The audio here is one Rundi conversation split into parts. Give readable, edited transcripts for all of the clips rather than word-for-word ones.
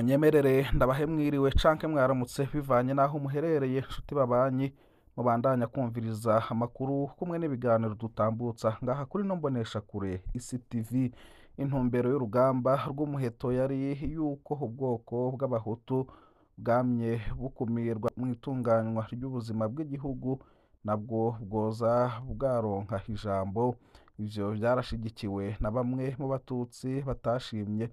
Munyemerere ndabahe mwiriwe canke mwaramutse bivanye n'aho muherereye, nshuti babanyi mubandanya kumviriza amakuru kumwe n'ibiganiro dutambutsa ngaha kuri no mboneshakure Isi TV. Intumbero y'urugamba rw'umuheto yari yuko ubwoko bw'Abahutu bwamye bukumirwa mu itunganywa ry'ubuzima bw'igihugu nabwo bwoza bwaronka ijambo. Ivyo vyarashigikiwe na bamwe mu Batutsi batashimye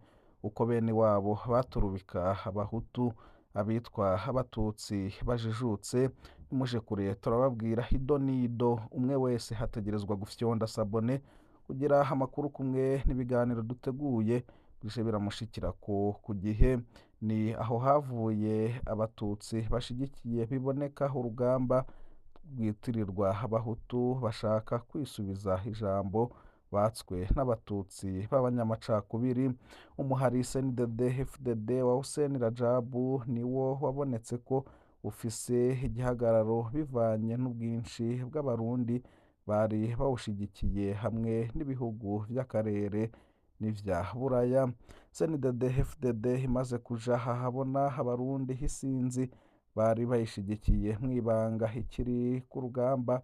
uko bene wabo baturubika Abahutu. Abitwa Abatutsi bajijutse, nimuje kure turababwira ido n'ido. Umwe wese hategerezwa gufyonda sabone kugira amakuru kumwe n'ibiganiro duteguye bije biramushikirako ku gihe. Ni aho havuye Abatutsi bashigikiye biboneka urugamba rwitirirwa Abahutu bashaka kwisubiza ijambo batswe n'Abatutsi b'abanyamacakubiri. Umuhari CNDD FDD wa Hussein Rajabu niwo wabonetse ko ufise igihagararo bivanye n'ubwinshi bw'Abarundi bari bawushigikiye hamwe n'ibihugu vy'akarere n'ivya Buraya. CNDD FDD imaze kuja ahabona, Abarundi isinzi bari bayishigikiye mw'ibanga ikiri ku rugamba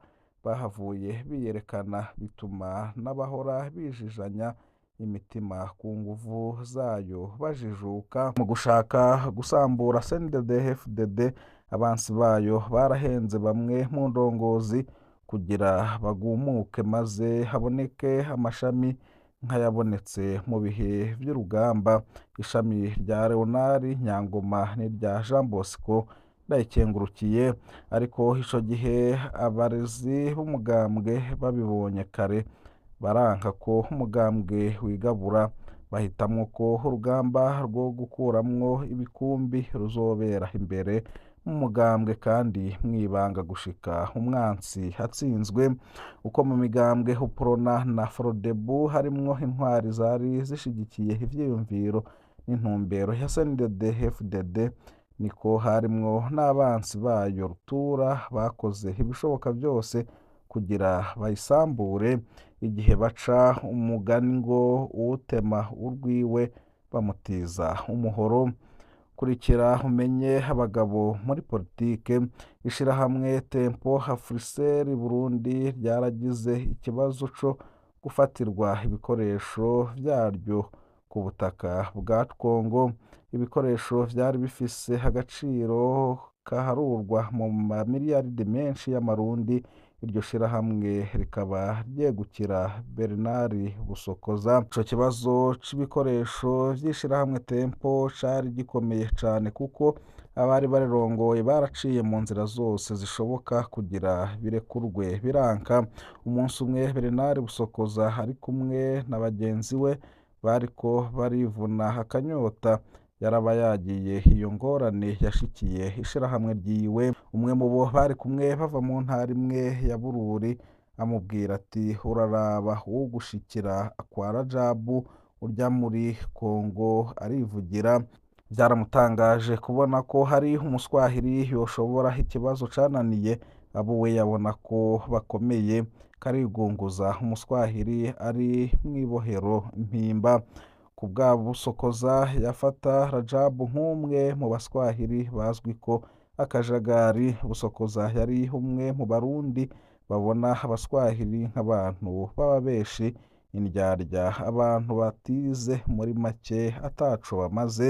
bahavuye biyerekana, bituma n'abahora bijijanya imitima ku nguvu zayo bajijuka. Mu gushaka gusambura CNDD FDD, abansi bayo barahenze bamwe mu ndongozi kugira bagumuke maze haboneke amashami nk'ayabonetse mu bihe vy'urugamba. Ishami rya Leonard Nyangoma n'irya Jean Bosco Ndayikengurukiye. Ariko ico gihe abarezi b'umugambwe babibonye kare, baranka ko umugambwe wigabura, bahitamwo ko urugamba rwo gukuramwo ibikumbi ruzobera imbere mu mugambwe kandi mw'ibanga gushika umwansi atsinzwe. Uko mu migambwe Uprona na Frodebu harimwo intwari zari zishigikiye ivyiyumviro n'intumbero ya CNDD FDD, niko harimwo n'abansi bayo rutura bakoze ibishoboka vyose kugira bayisambure. Igihe baca umugani ngo uwutema urwiwe bamutiza umuhoro. Kurikira umenye abagabo muri politike. Ishirahamwe Tempo Africell Burundi ryaragize ikibazo co gufatirwa ibikoresho vyaryo ku butaka bwa Congo. Ibikoresho vyari bifise agaciro kaharurwa mu mamiliyaridi menshi y'amarundi. Iryo shirahamwe rikaba ryegukira Bernard Busokoza. Ico kibazo c'ibikoresho vy'ishirahamwe Tempo cari gikomeye cane, kuko abari barirongoye baraciye mu nzira zose zishoboka kugira birekurwe biranka. Umunsi umwe Bernard Busokoza ari kumwe na bagenzi we bariko barivuna akanyota, yaraba yagiye iyo ngorane yashikiye ishirahamwe ryiwe. Umwe mu bo bari kumwe bava mu ntara imwe ya Bururi amubwira ati: uraraba uwugushikira kwa Rajabu urya muri Kongo arivugira. Vyaramutangaje kubona ko hari umuswahili yoshobora ikibazo cananiye abo we yabona ko bakomeye, karigunguza umuswahili ari mw'ibohero Mpimba. Ku bwa Busokoza yafata Rajabu nk'umwe mu baswahili bazwi ko akajagari. Busokoza yari umwe mu Barundi babona abaswahili nk'abantu b'ababeshi, indyarya, abantu batize, muri make ataco bamaze.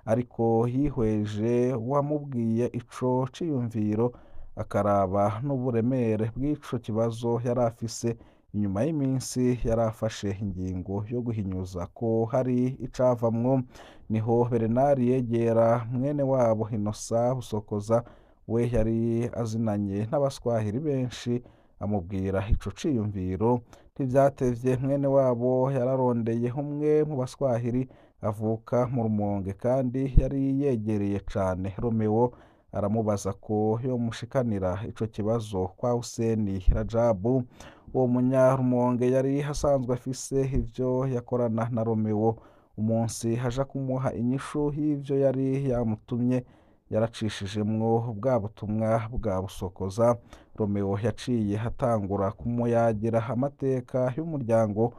Ariko yihweje uwamubwiye ico ciyumviro, akaraba n'uburemere bw'ico kibazo yari afise. Inyuma y'iminsi yarafashe ingingo yo guhinyuza ko hari icavamwo. Niho Bernard yegera mwene wabo Innocent Busokoza, we yari azinanye n'abaswahili benshi, amubwira ico ciyumviro. Ntivyatevye mwene wabo yararondeye umwe mu baswahili avuka mu Rumonge kandi yari yegereye cane Romeo, aramubaza ko yomushikanira ico kibazo kwa Hussein Rajabu. Uwo munyarumonge yari asanzwe afise ivyo yakorana na Romeo. Umunsi aja kumuha inyishu y'ivyo yari yamutumye, yaracishijemwo bwa butumwa bwa Busokoza. Romeo yaciye atangura kumuyagira amateka y'umuryango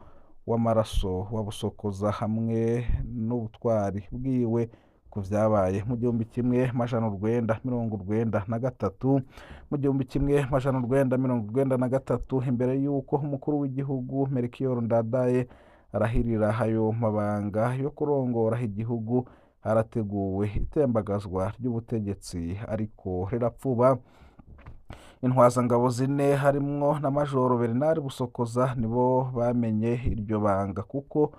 w'amaraso wa Busokoza hamwe n'ubutwari bwiwe ku vyabaye mu 1993. Mu 1993, imbere y'uko umukuru w'igihugu Melchior Ndadaye arahirira ayo mabanga yo kurongora igihugu, harateguwe itembagazwa ry'ubutegetsi ariko rirapfuba. Intwazangabo zine harimwo na Majoro Bernard Busokoza nibo bamenye iryo banga kuko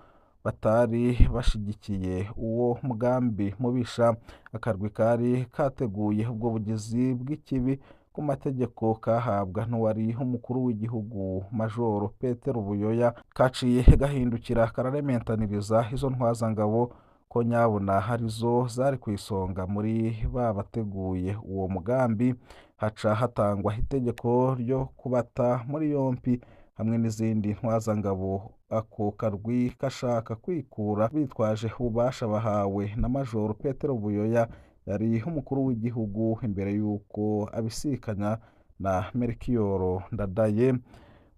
batari bashigikiye uwo mugambi mubisha. Akarwi kari kateguye ubwo bugizi bw'ikibi ku mategeko kahabwa n'uwari umukuru w'igihugu Majoro Petero Buyoya, kaciye gahindukira kararementaniriza izo ntwazangabo ko nyabuna arizo zari ku isonga muri ba bateguye uwo mugambi. Haca hatangwa itegeko ryo kubata muri yompi hamwe n'izindi ntwazangabo. Ako karwi kashaka kwikura bitwaje ububasha bahawe na Majoro Petero Buyoya yari umukuru w'igihugu imbere y'uko abisikanya na Melchior Ndadaye.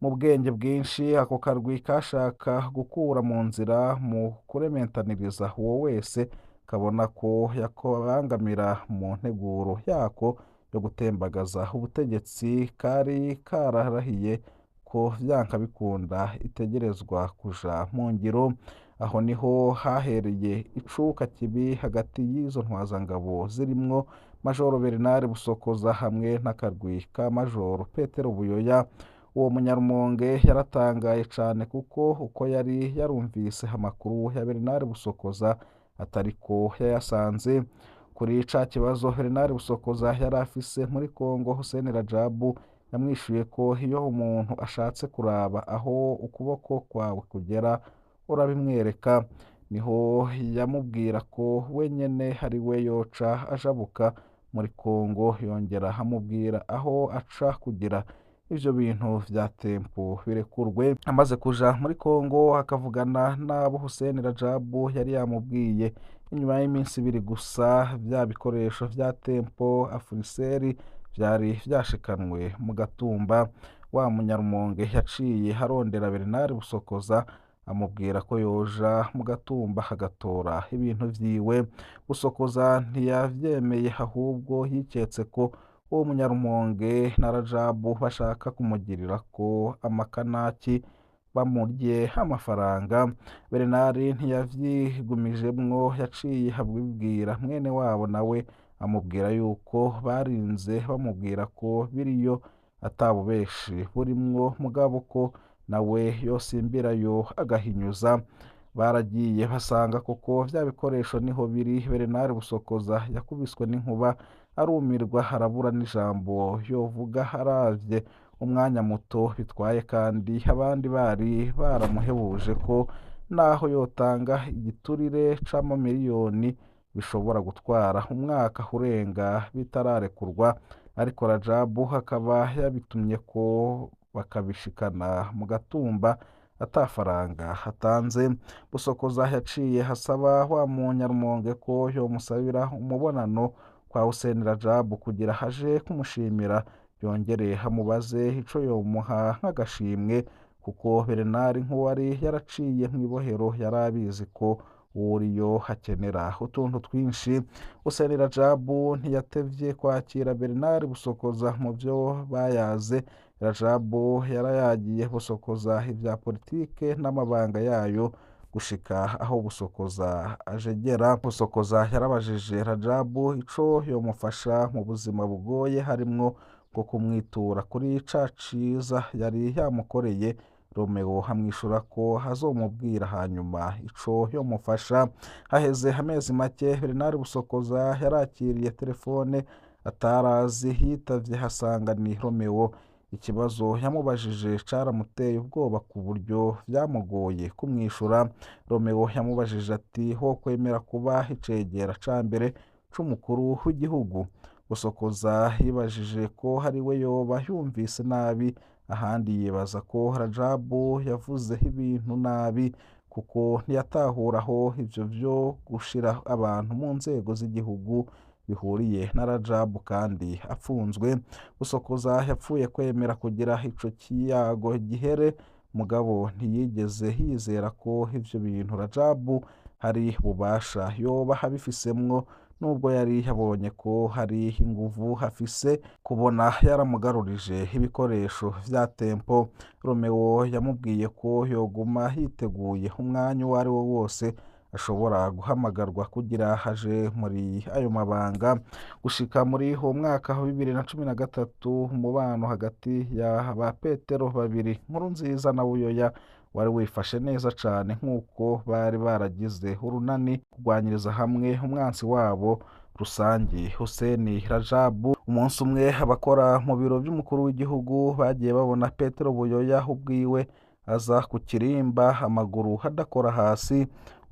Mu bwenge bwinshi ako karwi kashaka gukura mu nzira mu kurementaniriza uwo wese kabona ko yakobangamira mu nteguro yako yo gutembagaza ubutegetsi kari kararahiye ko vyanka bikunda itegerezwa kuja mu ngiro. Aho niho hahereye icuka kibi hagati y'izo ntwazangabo zirimwo Majoro Bernard Busokoza hamwe n'akarwi ka Majoro Petero Buyoya. Uwo munyarumonge yaratangaye cane kuko uko yari yarumvise amakuru ya Bernard Busokoza atariko yayasanze. Kuri ca kibazo Bernard Busokoza yari afise muri Kongo, Hussein Rajabu yamwishuye ko iyo umuntu ashatse kuraba aho ukuboko kwawe kugera urabimwereka. Niho yamubwira ko wenyene ari we yoca ajabuka muri Kongo, yongera amubwira aho aca kugira ivyo bintu vya tempo birekurwe. Amaze kuja muri Kongo akavugana n'abo Hussein Rajabu yari yamubwiye, inyuma y'iminsi ibiri gusa vya bikoresho vya tempo Afriseri vyari vyashikanwe mu Gatumba. Wa munyarumonge yaciye arondera Bernard Busokoza amubwira ko yoja mu Gatumba agatora ibintu vyiwe. Busokoza ntiyavyemeye, ahubwo yiketse ko uwo munyarumonge na Rajabu bashaka kumugirira ko amakanaki bamurye amafaranga. Bernard ntiyavyigumijemwo, yaciye abibwira mwene wabo nawe amubwira yuko barinze bamubwira ko biriyo atabubeshi burimwo, mugabo ko nawe yosimbirayo agahinyuza. Baragiye basanga koko vya bikoresho niho biri. Bernard Busokoza yakubiswe n'inkuba arumirwa, arabura n'ijambo yovuga aravye umwanya muto bitwaye, kandi abandi bari baramuhebuje ko naho yotanga igiturire c'amamiliyoni bishobora gutwara umwaka urenga bitararekurwa, ariko Rajabu akaba yabitumye ko bakabishikana mu Gatumba atafaranga hatanze. Busokoza yaciye hasaba wa munyarumonge ko yomusabira umubonano kwa Hussein Rajabu kugira haje kumushimira, yongere amubaze ico yomuha nk'agashimwe, kuko Bernard nk'uwari yaraciye mw'ibohero yari abizi ko uwuriyo hakenera utuntu twinshi. Hussein Rajabu ntiyatevye kwakira Bernard Busokoza mu vyo bayaze. Rajabu yarayagiye Busokoza ivya politike n'amabanga yayo gushika aho Busokoza ajegera. Busokoza yarabajije Rajabu ico yomufasha mu buzima bugoye, harimwo ngo kumwitura kuri ca ciza yari yamukoreye. Romeo amwishura ko azomubwira hanyuma ico yomufasha. Haheze amezi make Bernard Busokoza yarakiriye telefone atarazi, yitavye hasanga ni Romeo. Ikibazo yamubajije caramuteye ubwoba ku buryo vyamugoye kumwishura. Romeo yamubajije ati: ho kwemera kuba icegera ca mbere c'umukuru w'igihugu? Busokoza yibajije ko ari we yoba yumvise nabi, ahandi yibaza ko Rajabu yavuze ibintu nabi kuko ntiyatahura aho ivyo vyo gushira abantu mu nzego z'igihugu bihuriye na Rajabu kandi apfunzwe. Busokoza yapfuye kwemera kugira ico kiyago gihere, mugabo ntiyigeze yizera ko ivyo bintu Rajabu hari bubasha yoba abifisemwo, nubwo yari yabonye ko hari inguvu hafise kubona yaramugarurije ibikoresho vya Tempo. Romeo yamubwiye ko yoguma yiteguye umwanya uwo ari wo wose ashobora guhamagarwa kugira aje muri ayo mabanga. Gushika muri uwo mwaka wa 2013, umubano hagati ya ba Petero babiri, Nkurunziza na Buyoya, wari wifashe neza cane, nk'uko bari baragize urunani kurwanyiriza hamwe umwansi wabo rusangi Hussein Rajabu. Umunsi umwe abakora mu biro vy'umukuru w'igihugu bagiye babona Petero Buyoya ubwiwe aza ku kirimba, amaguru adakora hasi.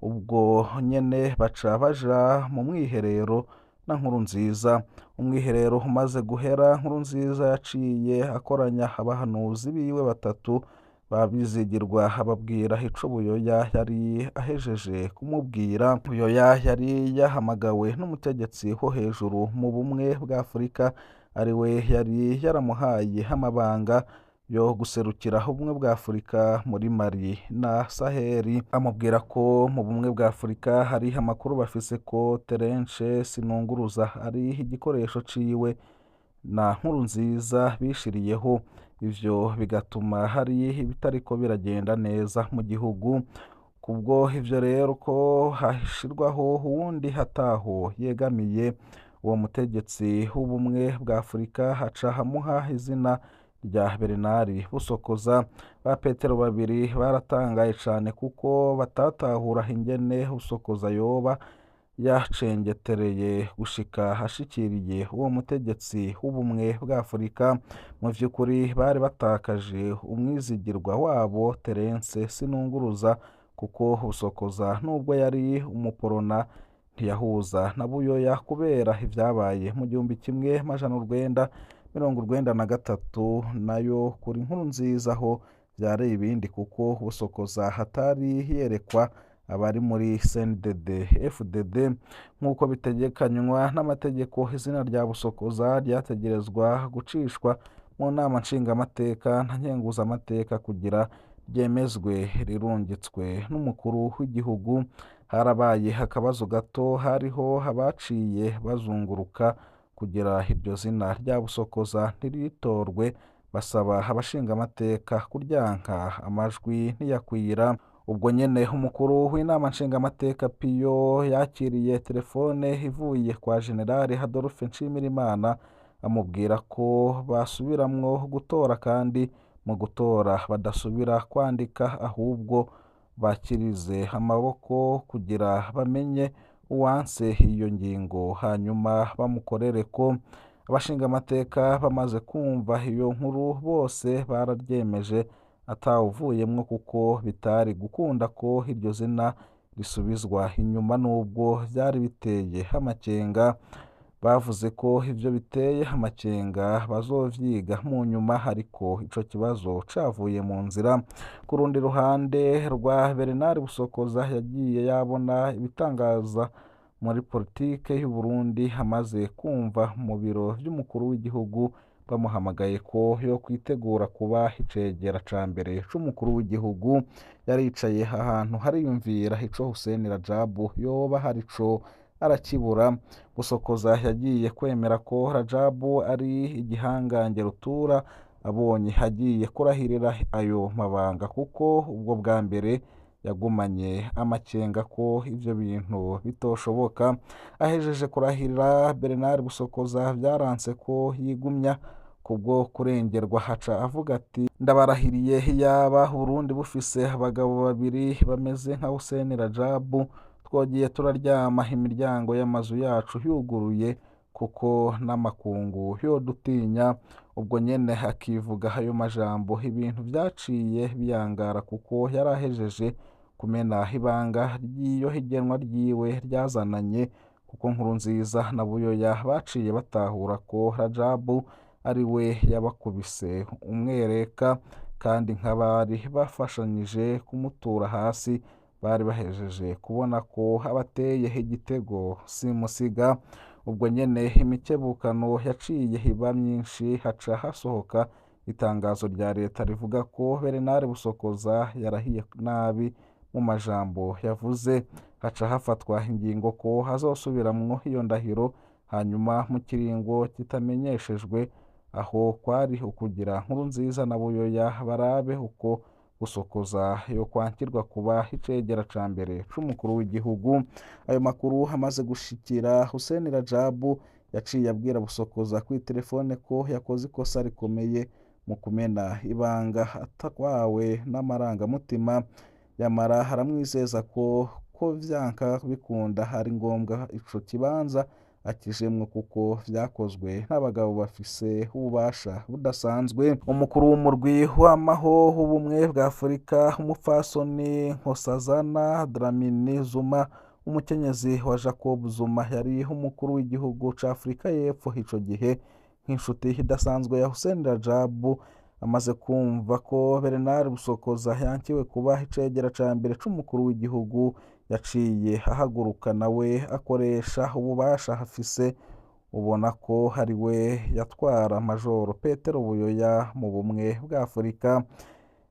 Ubwo nyene baca baja mu mwiherero na Nkurunziza. Umwiherero umaze guhera, Nkurunziza yaciye akoranya abahanuzi biwe batatu babizigirwa, ababwira ico Buyoya yari ahejeje kumubwira. Buyoya yari yahamagawe n'umutegetsi wo hejuru mu bumwe bwa Afurika, ariwe yari yaramuhaye amabanga yo guserukira ubumwe bwa Afurika muri Mali na Saheli, amubwira ko mu bumwe bwa Afurika hari amakuru bafise ko Terence Sinunguruza ari igikoresho ciwe na Nkurunziza bishiriyeho, ivyo bigatuma hari ibitariko biragenda neza mu gihugu. Kubwo ivyo rero ko hashirwaho uwundi hataho yegamiye uwo mutegetsi w'ubumwe bwa Afurika, haca hamuha izina rya Bernard Busokoza. Ba Petero babiri baratangaye cane kuko batatahura ingene Busokoza yoba yacengetereye gushika ashikiriye uwo mutegetsi w'ubumwe bwa Afurika. Mu vy'ukuri bari batakaje umwizigirwa wabo Terence Sinunguruza, kuko Busokoza nubwo yari umuporona ntiyahuza na Buyoya kubera ivyabaye mu 1993, nayo kuri Nkurunziza ho vyari ibindi, kuko Busokoza hatari yerekwa abari muri CNDD FDD. Nk'uko bitegekanywa n'amategeko, izina rya Busokoza ryategerezwa gucishwa mu nama nshingamateka na nkenguzamateka kugira ryemezwe rirungitswe n'umukuru w'igihugu. Harabaye akabazo gato, hariho abaciye bazunguruka kugira iryo zina rya Busokoza ntiritorwe, basaba abashingamateka kuryanka, amajwi ntiyakwira. Ubwo nyene umukuru w'inama nshingamateka Piyo yakiriye telefone ivuye kwa General Adolphe Nshimirimana, amubwira ko basubiramwo gutora, kandi mu gutora badasubira kwandika ahubwo bakirize amaboko kugira bamenye uwanse iyo ngingo hanyuma bamukorere ko. Abashingamateka bamaze kumva iyo nkuru bose bararyemeje atawuvuyemwo, kuko bitari gukunda ko iryo zina risubizwa inyuma nubwo vyari biteye amakenga. Bavuze ko ivyo biteye amakenga bazovyiga mu nyuma, ariko ico kibazo cavuye mu nzira. Ku rundi ruhande rwa Bernard Busokoza, yagiye yabona ibitangaza muri politike y'u Burundi amaze kumva mu biro vy'umukuru w'igihugu bamuhamagaye ko yo kwitegura kuba icegera ca mbere c'umukuru w'igihugu. Yaricaye ahantu hariyumvira ico Hussein Rajabu yoba harico arakibura. Busokoza yagiye kwemera ko Rajabu ari igihangange rutura abonye agiye kurahirira ayo mabanga, kuko ubwo bwa mbere yagumanye amakenga ko ivyo bintu bitoshoboka. Ahejeje kurahirira Bernard Busokoza vyaranse ko yigumya kubwo kurengerwa, haca avuga ati: ndabarahiriye iyaba Burundi bufise abagabo babiri bameze nka Hussein Rajabu, twogiye turaryama imiryango y'amazu yacu yuguruye, kuko n'amakungu yodutinya. Ubwo nyene akivuga ayo majambo, ibintu vyaciye biyangara, kuko yarahejeje kumena ibanga ry'iyo higenwa ryiwe ryazananye, kuko Nkurunziza na Buyoya baciye batahura ko Rajabu ari we yabakubise umwereka, kandi nk'abari bafashanyije kumutura hasi bari bahejeje kubona ko abateye igitego simusiga. Ubwo nyene imikebukano yaciye iba myinshi, haca hasohoka itangazo rya leta rivuga ko Bernard Busokoza yarahiye nabi Mu majambo yavuze, haca hafatwa ingingo ko hazosubiramwo iyo ndahiro hanyuma mu kiringo kitamenyeshejwe. Aho kwari ukugira Nkurunziza na Buyoya barabe uko Busokoza yo kwankirwa kuba icegera ca mbere c'umukuru w'igihugu. Ayo makuru amaze gushikira Hussein Rajabu, yaciye abwira Busokoza kuri telefone ko yakoze ikosa rikomeye mu kumena ibanga atatwawe n'amarangamutima, yamara aramwizeza ko vyanka bikunda ari ngombwa ico kibanza akijemwo kuko vyakozwe n'abagabo bafise ububasha budasanzwe. Umukuru w'umurwi w'amaho w'ubumwe bwa Afurika, umupfasoni Nkosazana Dlamini Zuma, umukenyezi wa Jacob Zuma yari umukuru w'igihugu ca Afurika y'Epfo ico gihe, nk'inshuti idasanzwe ya Hussein Rajabu, amaze kumva ko Bernard Busokoza yankiwe kuba icegera ca mbere c'umukuru w'igihugu, yaciye ahaguruka nawe akoresha ububasha afise, ubona ko ari we yatwara Majoro Petero Buyoya mu bumwe bwa Afurika.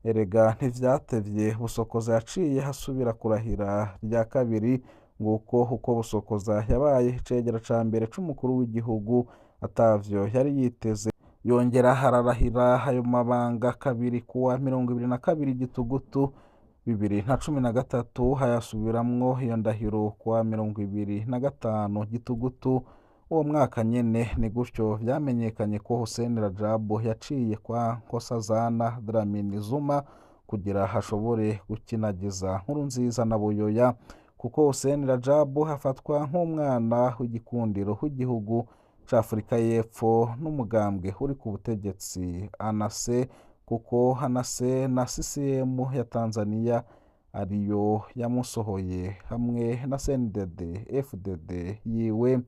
Erega ntivyatevye, Busokoza yaciye asubira kurahira rya kabiri. Nguko uko Busokoza yabaye icegera ca mbere c'umukuru w'igihugu atavyo yari yiteze. Yongera ararahira ayo mabanga kabiri kuwa 22 Gitugutu 2013, hayasubiramwo iyo ndahiro kuwa 25 Gitugutu uwo mwaka nyene. Ni gutyo vyamenyekanye ko Hussein Rajabu yaciye kwa Nkosazana Dlamini Zuma kugira hashobore gukinagiza Nkurunziza na Buyoya, kuko Hussein Rajabu afatwa nk'umwana w'igikundiro w'igihugu ca Afurika y'Epfo n'umugambwe uri ku butegetsi ANAC, kuko ANC na CCM ya Tanzania ariyo yamusohoye hamwe na CNDD FDD yiwe.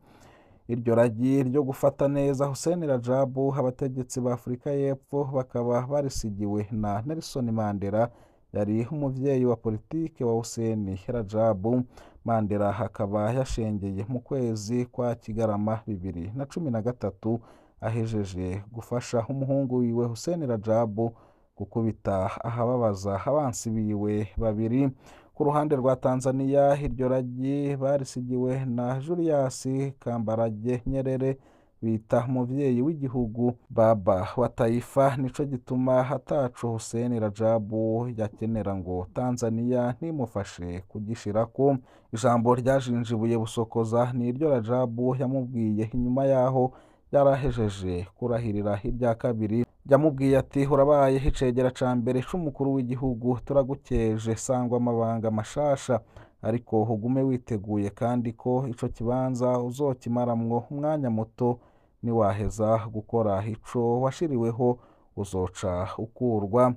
Iryo ragi ryo gufata neza Hussein Rajabu, abategetsi ba Afurika y'Epfo bakaba barisigiwe na Nelson Mandela, yari umuvyeyi wa politike wa Hussein Rajabu. Mandela akaba yashengeye mu kwezi kwa Kigarama 2013, ahejeje gufasha umuhungu wiwe Hussein Rajabu gukubita ahababaza abansi biwe babiri. Ku ruhande rwa Tanzania, iryo ragi barisigiwe na Julius Kambarage Nyerere, bita umuvyeyi w'igihugu, baba wa taifa. Nico gituma hataco Hussein Rajabu yakenera ngo Tanzania ntimufashe kugishirako. Ijambo ryajinjibuye Busokoza ni iryo Rajabu yamubwiye inyuma yaho yarahejeje kurahirira irya kabiri. Yamubwiye ati: "Urabaye icegera ca mbere c'umukuru w'igihugu, turagukeje, sangwa amabanga mashasha, ariko ugume witeguye kandi ko ico kibanza uzokimaramwo umwanya muto, niwaheza gukora ico washiriweho uzoca ukurwa."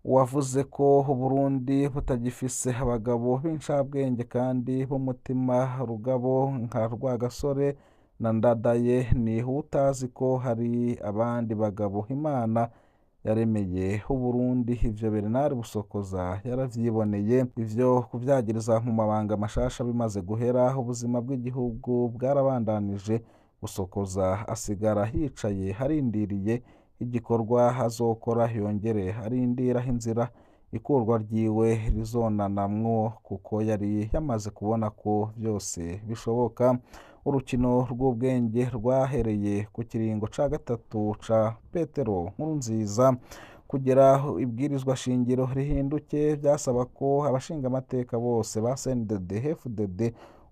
Uwavuze ko Uburundi butagifise abagabo b'incabwenge kandi b'umutima rugabo nka Rwagasore na Ndadaye ni utazi ko hari abandi bagabo Imana yaremeye Uburundi. Ivyo Bernard Busokoza yaravyiboneye. Ivyo kuvyagiriza mu mabanga mashasha bimaze guhera, ubuzima bw'igihugu bwarabandanije. Busokoza asigara yicaye arindiriye igikorwa azokora, yongere arindira inzira ikurwa ryiwe rizonanamwo, kuko yari yamaze kubona ko vyose bishoboka. Urukino rw'ubwenge rwahereye ku kiringo ca gatatu ca Petero Nkurunziza. Kugira ibwirizwa shingiro rihinduke, byasaba ko abashingamateka bose ba CNDD FDD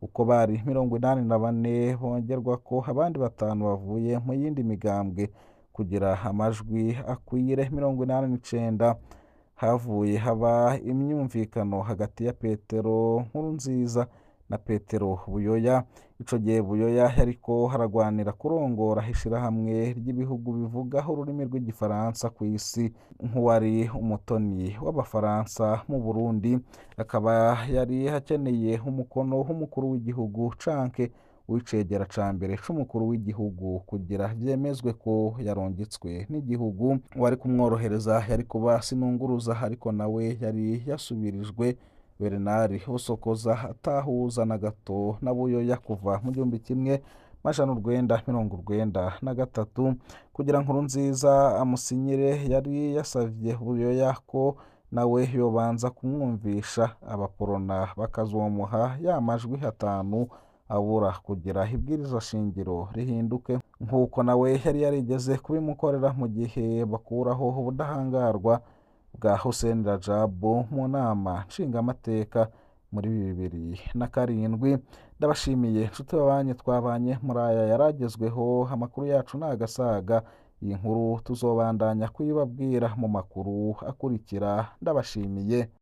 uko bari 84 bongerwa ko abandi 5 bavuye mu yindi migambwe kugira amajwi akwire 89. Havuye haba imyumvikano hagati ya Petero Nkurunziza na Petero Buyoya. Ico gihe Buyoya yariko haragwanira kurongora ishirahamwe ry'ibihugu bivuga ururimi rw'igifaransa ku isi, nk'uwari umutoni w'abafaransa mu Burundi, akaba yari akeneye umukono w'umukuru w'igihugu canke w'icegera ca mbere c'umukuru w'igihugu kugira vyemezwe ko yarungitswe n'igihugu. Uwari kumworohereza yari kuba Sinunguruza, ariko nawe yari yasubirijwe Bernard Busokoza atahuza na gato na Buyoya kuva mu 1993. Kugira Nkurunziza amusinyire, yari yasavye Buyoya ko Nawe yobanza kumwumvisha abaporona bakazomuha ya majwi 5 abura kugira ibwirizwa shingiro rihinduke, nk'uko nawe yari yarigeze kubimukorera mu gihe bakuraho ubudahangarwa bwa Hussein Rajabu mu nama nshingamateka muri 2007. Ndabashimiye nshuti babanye twabanye muri aya yaragezweho. Amakuru yacu ni agasaga. Iyi nkuru tuzobandanya kuyibabwira mu makuru akurikira. Ndabashimiye.